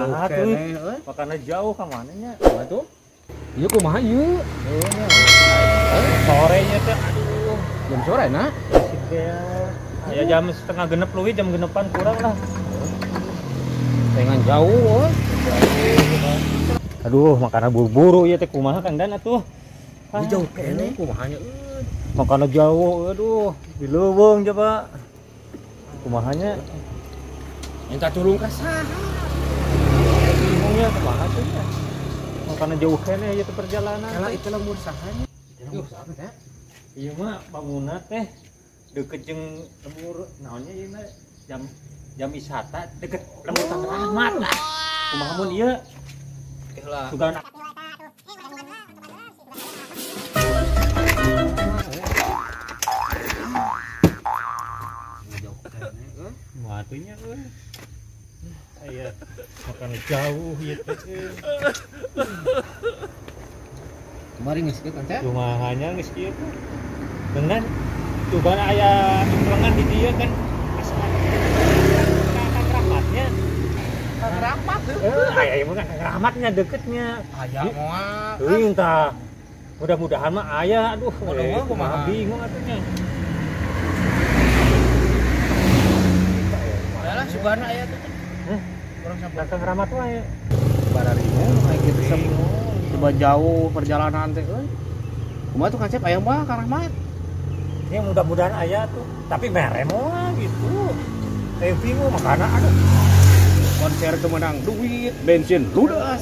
Jauh keneh euy. Makana jauh ka mana nya? Kumaha tuh? Ieu kumaha ieu? Sorenya teh aduh. Jam sore na? Ya jam 5:30 leuwih, jam 6-an kurang lah. Pengen jauh euy. Aduh, makana buru-buru ieu teh kumaha Kang Dan atuh. Ini jauh keneh kumaha nya euy. Makana jauh aduh, di leuweung coba. Kumaha nya? Minta tulung ka saha? Bingungnya kumaha tuh nya. Makana jauh keneh ieu teh perjalanan. Kalau itu lembur saha nya? Lembur saha teh? Ieu mah bangunna teh deket jeung lembur naonnya ieu mah jam wisata deket lembur Kang Rahmat lah. Kumaha mun ieu? Lah. Sugan matunya euy. Aya makan jauh ieu teh. Kemarin geus kieu kan teh? Kumaha nya geus kieu teh. Bener. Coba aya implengan di dieu kan Kang Rahmatnya. Kang Rahmat heuh. Aya ieu mah Kang Rahmatnya deketnya. Aya moal. Heuh tah. Mudah-mudahan mah aya aduh. Kumaha bingung atuh nya. Lah sugana aya tuh. Heh. Urang sabar Kang Rahmat wae. Bararingung aya kitu coba jauh perjalanan teh euy. Kumaha tuh Kang Cep aya mah Kang Rahmat? Ya mudah-mudahan aya tuh, tapi mere moal gitu. Bingung makana aduh. Konser teu meunang duit, bensin ludes.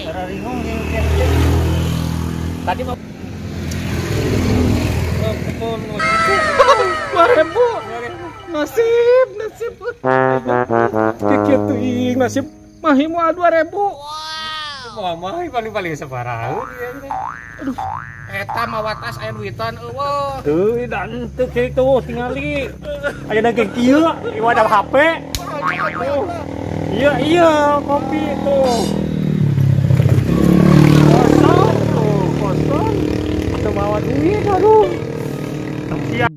Bararingung jeung tadi mah betul 2000. Nasib, nasib. Kieu teuing nasib mahi moal 2000. Wow. Mah paling-paling sabaraha ieu teh. Aduh, eta mah watas aya duitan eueuh. Teuh, dan teu kitu tingali. Aya daging kieu, ieu ada HP. Iya, iya, kopi tuh. Kosong tuh, kosong. Teu mawa duit aduh. Siap.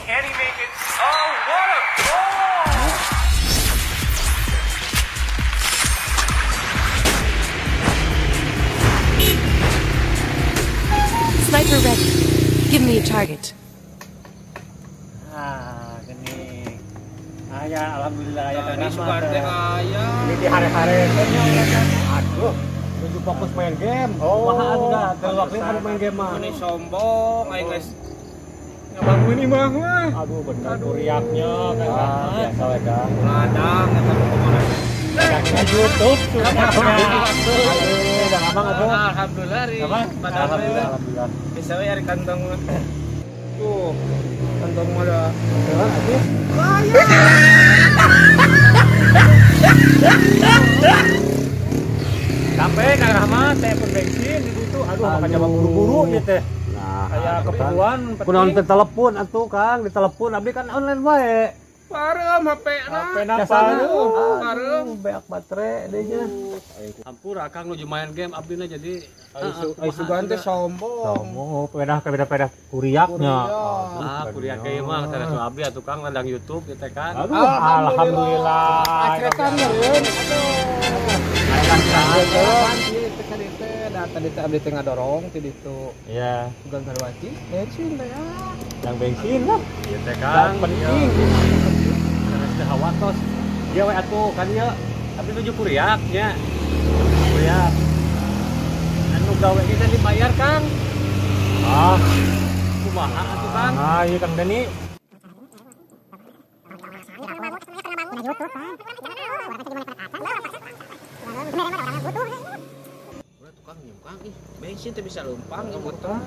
Can he make it? Oh, what a goal! Sniper ready. Give me a target. Ah, gini. Aya, alhamdulillah ya Ini suka teh aya. Ini di hari-hari. Aduh, tuju fokus main game. Oh, kumaha atuh dah, waktu anu main game mah. Ini sombong aing guys. Ngabangun ini mah. Aduh, bener kuriaknya kan biasa we Kang. Ladang eta kumaha. Ladangnya YouTube tuh. Aduh, udah lama atuh. Alhamdulillah ri. Alhamdulillah, alhamdulillah. Bisa we ari kantong mah. Tuh, kantong mah dah. Heeh, atuh. Sampai Kang Rahmat teh pun bensin di situ. Aduh, makanya buru-buru ieu teh. Nah, kayak keperluan kunaon teh telepon atuh Kang, ditelepon abdi kan online wae. Pareum HP-na. HP-na pareum. Pareum. Beak baterai deui nya. Hampura Kang nuju main game abdina jadi ai sugan teh sombong. Sombong, pedah kuriaknya. Ah, kuriak ge mah sanes abdi atuh Kang ladang YouTube ieu teh kan. Alhamdulillah. Acretan meureun. Aduh. Tadi teh abdi teh ngadorong ti ditu. Iya. Sugan sarwaci bensin teh ya. Yang bensin lah. Ieu teh Kang penting. Sanes teh hawatos. Ieu we atuh kan ieu abdi nuju kuriak nya. Kuriak. Anu gawe ge teh dibayar Kang. Ah, kumaha atuh Kang? Ah, ieu Kang Deni. Ulah tukang nyumpang ih, bensin teh bisa leumpang ngebutang.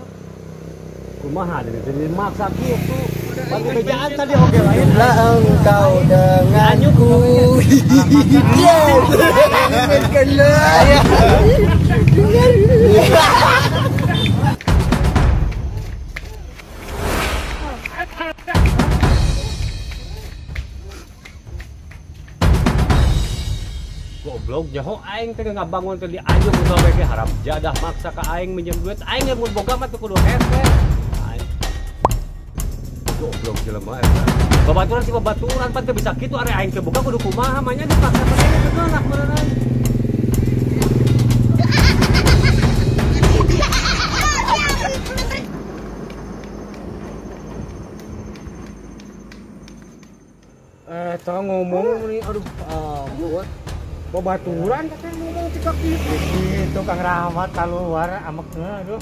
Kumaha jadi maksa kitu. Bagi bejaan tadi oge lain. Lah engkau denganku. Goblok jaho aing teh ngabangun teh diajuk ku gawe ge haram jadah maksa ka aing minjem duit aing ge mun boga mah teu kudu hese. Goblok jelema eta. Babaturan si babaturan pan teu bisa kitu are aing teu boga kudu kumaha manya dipaksa teh teu nolak meureun. Tah ngomong nih aduh buat babaturan katanya ngomong tika kitu. Itu Kang Rahmat keluar amekna aduh.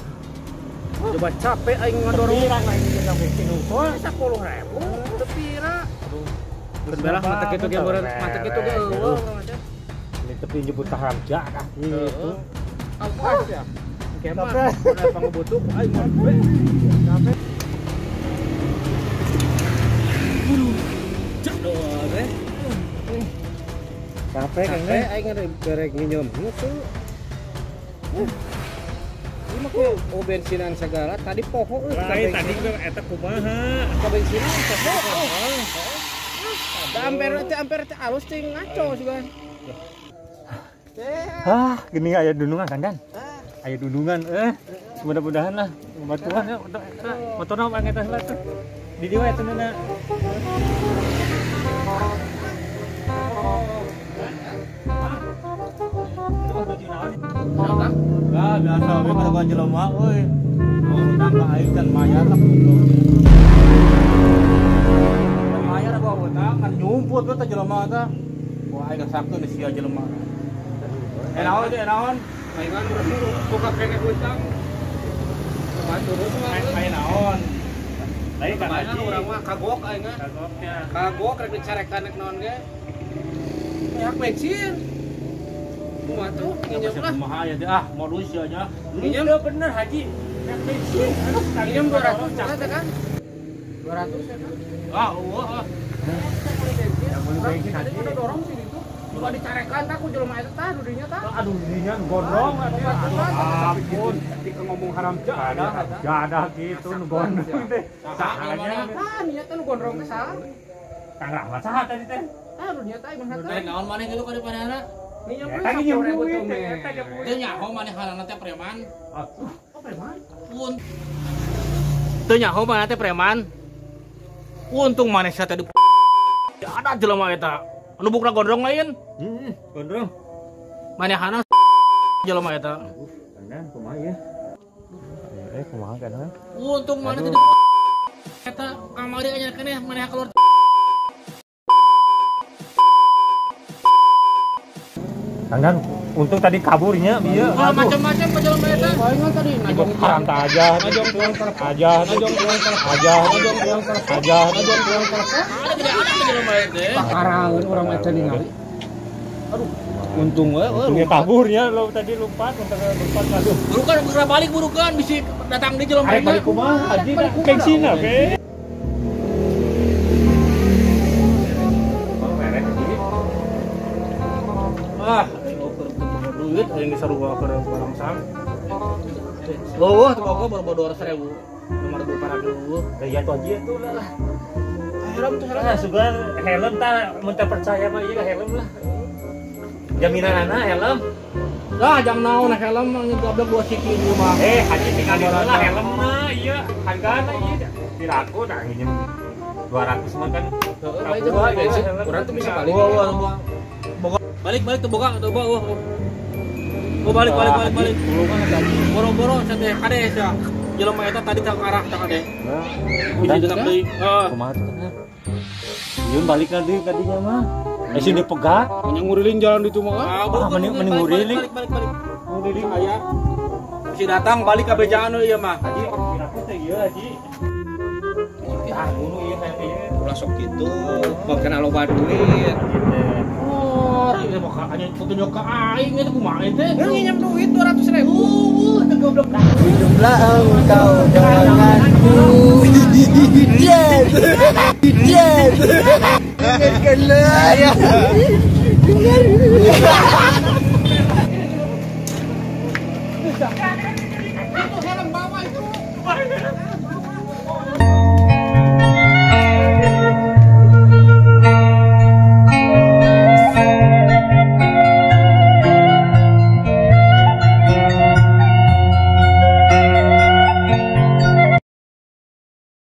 Coba capek aing ngadorong. Pirang aing jeung bensin unggul 10.000 teu pira. Aduh. Belah mata kitu ge meureun, mata kitu ge eueuh urang teh. Ini tepi nyebut haram jadah gitu. Awas ya. Engke mah pangabutuh aing mah duit. Capek. Cek doa teh. Capek Kang. Capek aing rek nginjem henteu. Ini mah oh bensinan segala tadi poho euy. Lain tadi ge eta kumaha? Ka bensinan poho. Da ampere teh alus teh ngaco sugan. Ah, gini aya dunungan Kang Dan. Aya dunungan mudah-mudahan lah batuan ya motorna mah eta heula tuh. Di dieu we cenah. Ah, biasa we kada jelema euy. Mau utang ka aing can mayar lah goblok. Mayar gua utang kan nyumput we teh jelema teh. Wah aing saktu nih sia jelema. Naon teh naon? Aing kan buka kene utang. Batur mah aing naon? Lain kan haji urang mah kagok aing mah. Kagoknya. Kagok rek dicarekan rek naon ge. Nyak bensin. Kumaha tuh nginjem lah. Kumaha ya ah modus ya nya. Nginjem bener haji. Nyak bensin. Nginjem 200 teh kan. 200 ya kan. Ah eueuh ah. Bensin tadi udah dorong sih itu. Coba dicarekan tah ku jelema eta tah dudinya tah. Aduh dinya gondrong atuh. Ampun, ketika ngomong haram jadah. Jadah gitu nu gondrong teh. Sahanya. Tah nya teh nu gondrong teh saha? Kang Rahmat saha tadi teh? Tah dudinya teh imah teh. Teh naon maneh kitu ka dipanehna? Minjem Eta nginjem duit teh eta Teu nyaho maneh halana teh preman. Atuh. Oh preman. Teu nyaho maneh teh preman. Untung maneh sia teh di ada jelema eta. Anu bukna gondrong lain. Heeh, gondrong. Manehana jelema eta. Kang kumaha ieu? Kumaha kan? Untung maneh teh eta kamari anya keneh maneh keluar. Kang Dan, untung tadi kaburnya bieu. Kalau macam-macam ka jelema eta. Palingan tadi najong haram ta aja, najong aja, najong aja, najong aja, najong Ada tidak ada ka jelema eta. Pakarangeun urang mah teh ningali. Aduh, untung we untungnya kaburnya lo tadi lompat, untung lompat aduh. Burukan geura balik burukan bisi datang di jelema eta. Balik kumaha haji bensin oke. Ah, duit aing geus sarua keur balangsang. Leuweuh teu boga baru 200.000. 5.000 paradu. Ya tuh aja tuh lah. Helm tuh helm. Ah, sugan helm tah mun teu percaya mah ieu helm lah. Jaminan anak helm. Lah jang naon helm mah goblok 2 siki ieu mah. Haji tinggal di lah helmna ieu hargana ieu diraku nah nginjem 200 mah kan. Heeh, urang tuh bisa balik. Balik balik tuh boga tuh boga. Oh balik balik balik balik. Boro-boro teh kade sia. Jelema eta tadi teh arah teh kade. Udah tetap deui. Heeh. Kumaha tuh teh? Yeun balik deui ka dinya mah. Eh sini pegat. Nya nguriling jalan ditu mah. Ah, mending nguriling. Balik balik balik. Nguriling aya. Si datang balik ka bejaan ieu mah. Haji, piraku teh ieu Haji. Ah, bunuh ieu teh ieu. Ulah sok kitu, bakal loba duit. Oh, ieu mah anya tunjuk ka aing eta kumaha teh? Nginjem duit 200.000. Teu goblok. Hiduplah engkau denganku. Yes. Yes. Dengarkanlah. Dengar. Itu helm bawa itu.